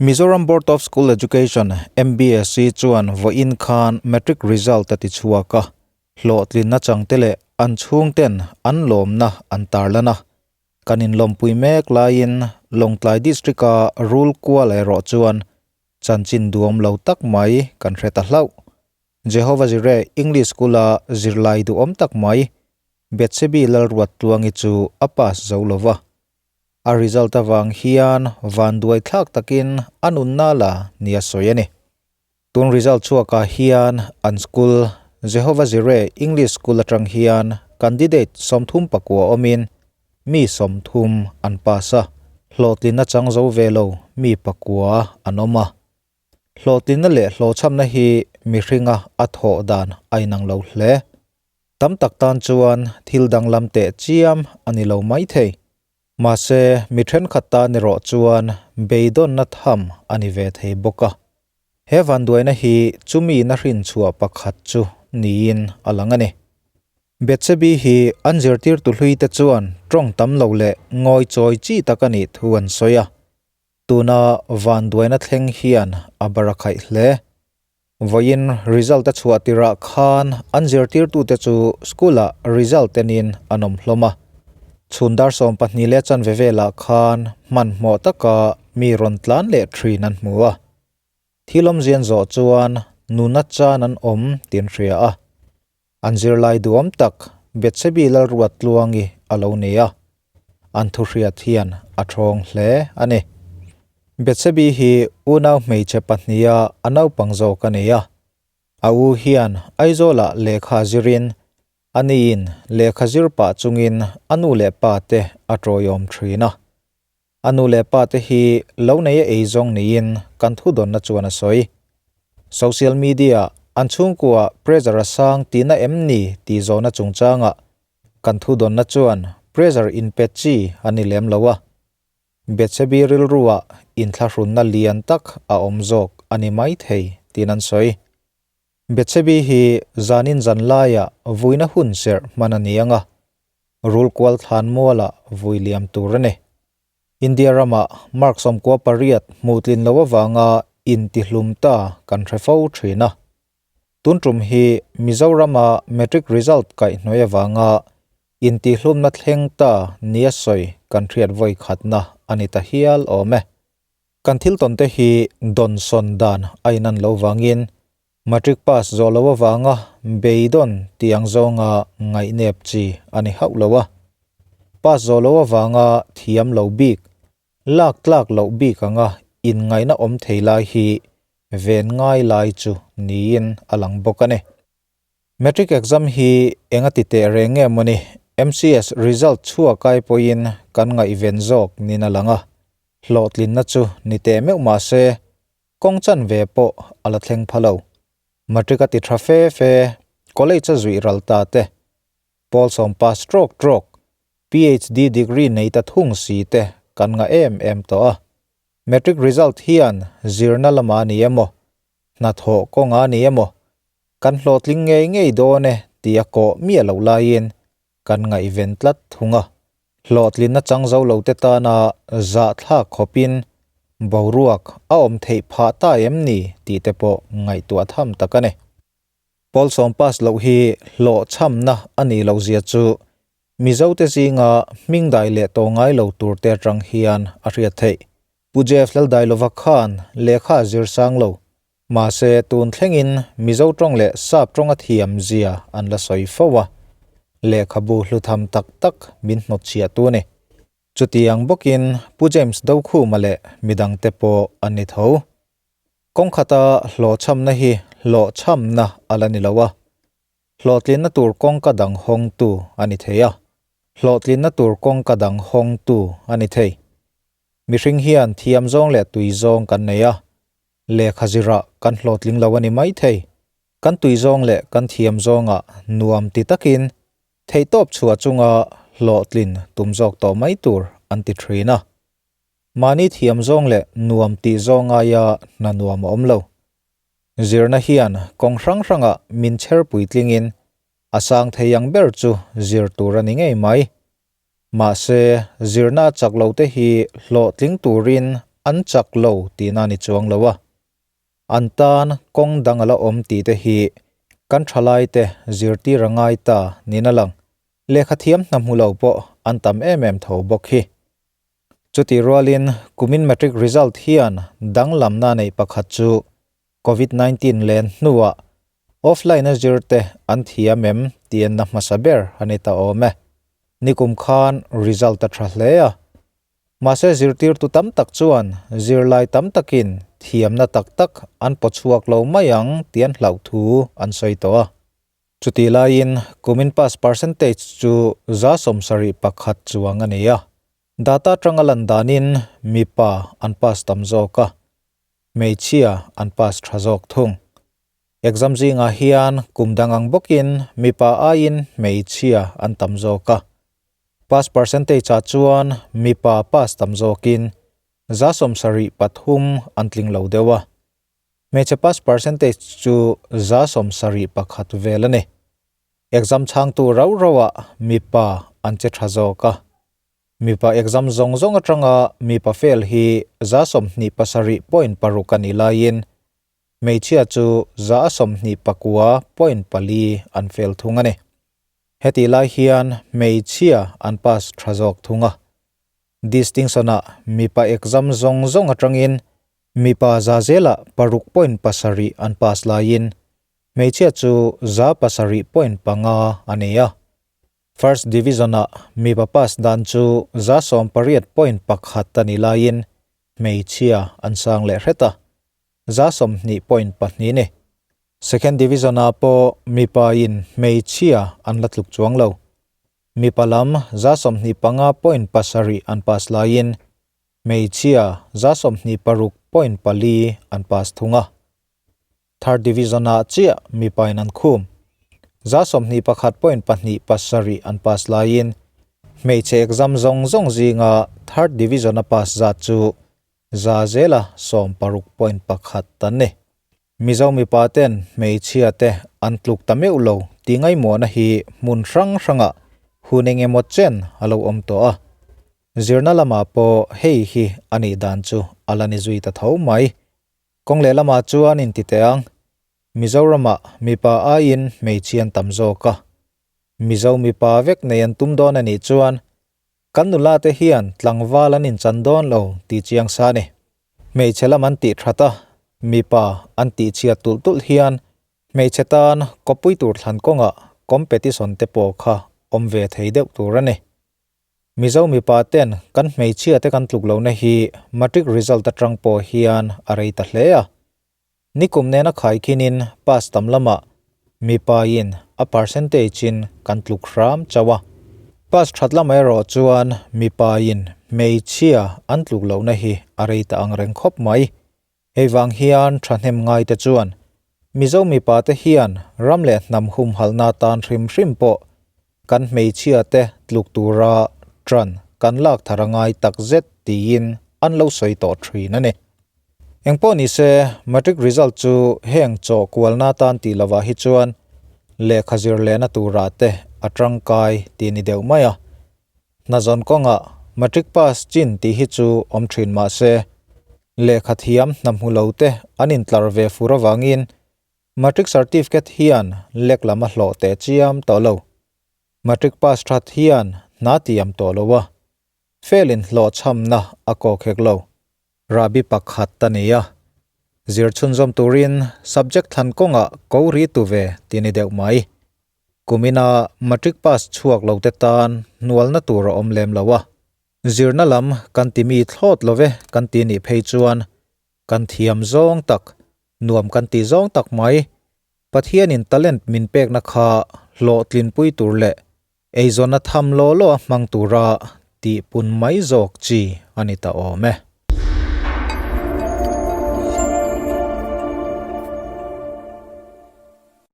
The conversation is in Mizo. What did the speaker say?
Mizoram Board of School Education, MBSE, chuan vawiin khan Matric result a ti chhuak a, hlawhtlinna changte leh an chhungten an lawmna an tarlan a. Kan inlawmpui mek laiin Lawngtlai District-a rul kual erawh chuan chanchin duam lo tak mai kan hre ta hlauh. Jehovah Jireh English School-a zirlai duhawm tak mai Bethsebi Lalruattluangi chu a pass zo lo va. A result avang hian vanduai thlak takin a nunna la nia sawi a ni. Tun result chhuakah hian an school, Jehovah Jireh English School atang hian candidate 34 awmin mi 30 an pass a, hlawhtlinna chang zo ve lo mi pakua an awm a. Hlawhtlinna leh hlawhchhamna hi mihringa a thawh dan a inang lo hle. Tam tak tan chuan thil danglam teh chiam a ni lo mai thei. Mahse, mi thenkhat tan erawh chuan beidawnna tham a ni ve thei bawk a. He vanduaina hi chumi na hrin chhuah pakhat chu niin a lang a ni. Bethsebi hi an zirtirtu hluite chuan tawng tam lo leh ngawi chawi chi tak a nih thu an sawi a. Tuna vanduaina thleng hian a barakhaih hle. Vawiin result a chhuah tirah khan an zirtirtute chu school-ah result enin an awm hlawm a. Chhun dar 12 leh chanve velah khan hmanhmawh taka mi rawn tlan leh thin an hmu a. Thil awmzian zawh chuan nuna chan an awm tih an hria a. An zirlai duhawm tak Bethsebi Lalruattluangi a lo ni a, an thuhriat hian a thawng hle a ni. Bethsebi hi unau hmeichhe pahniha a naupang zawk a ni a, a u hian Aizawlah lehkha zirin a niin lehkha zir pah chungin a nu leh pa te a tawiawm thin a. A nu leh pa te hi lo nei a ei zawng niin kan thudawnna chuan a sawi. Social media an chhungkua pressure a sang tihna em ni tih zawhna chungchangah kan thudawnna chuan pressure inpe chi a ni lem lo a. Bethsebi rilruah inthlahrunna lian tak a awm zawk a ni maithei tiin an sawi. Bethsebi hi zanin zan laiah vuina hun serh hman a ni ang a, rul kual thlan mualah vui liam tur a ni. India ramah mark 98 hmuh tlin loh avanga intihlum ta kan hre fo thin a. Tun tum hi Mizorama matric result kaihhnawih avanga intihlumna thleng ta nia sawi kan hriat vawi khatna a ni ta hial awm e. Kan thil tawn te hi dawnsawn dan a inan lo vangin Matric pass zawh loh avanga beidawn tih ang zawnga ngaihnep chi a ni hauh lo a. Pass zawh loh avanga thiam lo bik, lak tlak loh bik anga inngaihna awm thei lai hi ven ngai lai chu niin a lang bawk a ni. Matric exam hi eng a ti teh reng nge mawni MCS result chhuak ai pawhin kan ngaihven zawk niin a lang a, hlawhtlinna chu ni teh meuh mah se Kawng chan ve pawh a la thleng pha lo. Matric a ti tha fe fe, college a zuih ral ta te, pawl sawm pass trawk trawk, PhD degree nei ta thung si te kan ngah em em tawh a. Matric result hian zirna lama a ni emaw, hnathawh kawnga a ni emaw, kan hlawhtling ngei ngei dawn e tih a kawh miah loh laiin kan ngaihven tlat thung a. Hlawhtlinna chang zo lo te tana zahthlak khawpin boruak a awm theih phah ta em ni tih te pawh ngaihtuah tham tak a ni. Pawl sawm pass loh hi hlawhchhamna a nih loh zia chu Mizote zinga hming dai leh tawh ngai lo tur te atang hian a hriat theih. Pu Jeff Laldailova khan lehkha a zir sang lo. Mahse tun thlengin Mizo tawng leh Sap tawng a thiam zia an la sawi fo a, lehkhabu hlutham tak tak min hnawtchhiah tu a ni. Chutiang bawkin Pu James Dokhuma leh midangte pawh an ni tho. Kawng khata hlawhchhamna hi hlawhchhamna a la ni lo a, hlawhtlinna tur kawngka dang hawngtu a ni thei a, hlawhtlinna tur kawngka dang hawngtu a ni thei. Mihring hian thiam zawng leh tui zawng kan nei a, lehkha zirah kan hlawhtling lo a ni maithei. Kan tui zawng leh kan thiam zawngah nuam ti takin theihtawp chhuah chunga hlawhtlin tum zawk tawh mai tur an ti thin a. Mahni thiam zawng leh nuam tih zawng aia hna nuam a awm lo. Zirna hian kawng hrang hrangah min chher puitlingin a sang thei ang ber chu zir tur a ni ngei mai. Mahse, zirna a chak lo te hi hlawhtling turin an chak lo tihna a ni chuang lo a. An tan kawng dang a la awm tih te hi kan thalaite zirtir a ngai ta niin a lang. Lehkha thiam hna hmu lo pawh an tam em em tho bawk hi. Chutih rualin kumin matric result hian danglamna neih pakhat chu Covid 19 len hnuah offline a zir te an thiam em tih enna hmasa ber a ni ta awm e. Nikum khan result a tha hle a. Mahse zirtirtu tam tak chuan zirlai tam takin thiamna tak tak an pawchhuak lo mai ang tih an hlauh thu an sawi tawh a. Chutih laiin kumin pass percentage chu 71 chuang a ni a. Data atanga lan danin mipa an pass tam zawk a, hmeichhia an pass tha zawk thung. Exam zingah hian kum dang ang bawkin mipa aiin hmeichhia an tam zawk a. Pass percentage ah chuan mipa pass tam zawkin 73% an tling lo deuh a. Hmeichhe pass percentage chu 71% vel a ni. Exam chhangtu rau rauah mipa an che tha zawk a. Mipa exam zawng zawng atanga mipa fail hi 27.6 a nih laiin hmeichhia chu 29.4 an fail thung a ni. Hetih lai hian hmeichhia an pass tha zawk thung a. Distinction-ah mipa exam zawng zawng atangin mipa zazelah 6.7 an pass laiin hmeichhia chu 7.5 a ni a. First Division-ah mipa pass dan chu 18.1 a ni laiin hmeichhia an sang leh hret a, 20.2 ni. Second Division-ah pawh mipain hmeichhia an la tluk chuang lo. Mipa lam 25.7 an pass laiin hmeichhia 26.4 an pass thung a. Third Division-ah chiah mipain an khum. 21.27 an pass laiin hmeichhe exam zawng zawng zinga Third Division-a pass zat chu 16.1 an ni. Mizo mipa ten hmeichhia te an tluk ta meuh lo tih ngaihmawhna hi hmun hrang hrangah hun eng emaw chen a lo awm tawh a. Zirna lamah pawh hei hi a nih dan chu a la ni zui ta tho mai. Kawng leh lamah chuan inti teh ang, Mizoramah mipa aiin hmeichhia an tam zawk a. Mizo mipa vek nei an tum dawn a nih chuan Kan nula te hian tlangval an inchan dawn lo tih chiang sa a ni. Hmeichhe lam an tih that a, mipa an tih chhiat tulh tulh hian hmeichhe tan kawppui tur thlan kawngah competition te pawh kha awm ve thei deuh tur a ni. Mizo mipa ten kan hmeichhia te kan tluk lohna hi matric result atang pawh hian a rei ta hle a. Nikum nena khaikhinin pass tam lamah mipain a percentage in kan tluk hram chauh a. Pass that lamah erawh chuan mipain hmeichhia an tluk lohna hi a rei ta ang reng khawp mai. Hei vang hian thahnem ngaite chuan Mizo mipa te hian ram leh hnam humhalhna tan hrim hrim pawh kan hmeichhia te tluk tura tan kan lak thar a ngai takzet tiin an lo sawi tawh thin a ni. Engpawh ni se, matric result chu heng chaw kualna tan tih lovah hi chuan lehkha zir lehna turah te a tangkai tih ni deuh mai a. Hnazawn kawngah matric pass chin tih hi chu awm thin mah se, lehkha thiam hna hmu lo te an intlar ve fur avangin matric certificate hian lek lam a hlawh teh chiam tawh lo. Matric pass that hian hna tiam tawh lo a, fail in hlawhchhamna a kawkhek lo. Rahbi pakhat a ni a, zir chhunzawm turin subject thlan kawngah ko ri tu ve tih ni deuh mai. Kumina matric pass chhuak lo te tan hnualna tur a awm lem lo a, zirna lam kan ti mi thlawt lo ve kan ti nih phei chuan kan thiam zawng tak, nuam kan ti zawng tak mai. Pathianin talent min pekna kha hlawhtlinpui tur leh eizawnna tham law law a hmang tura tihpun mai zawk chi a ni ta awm e.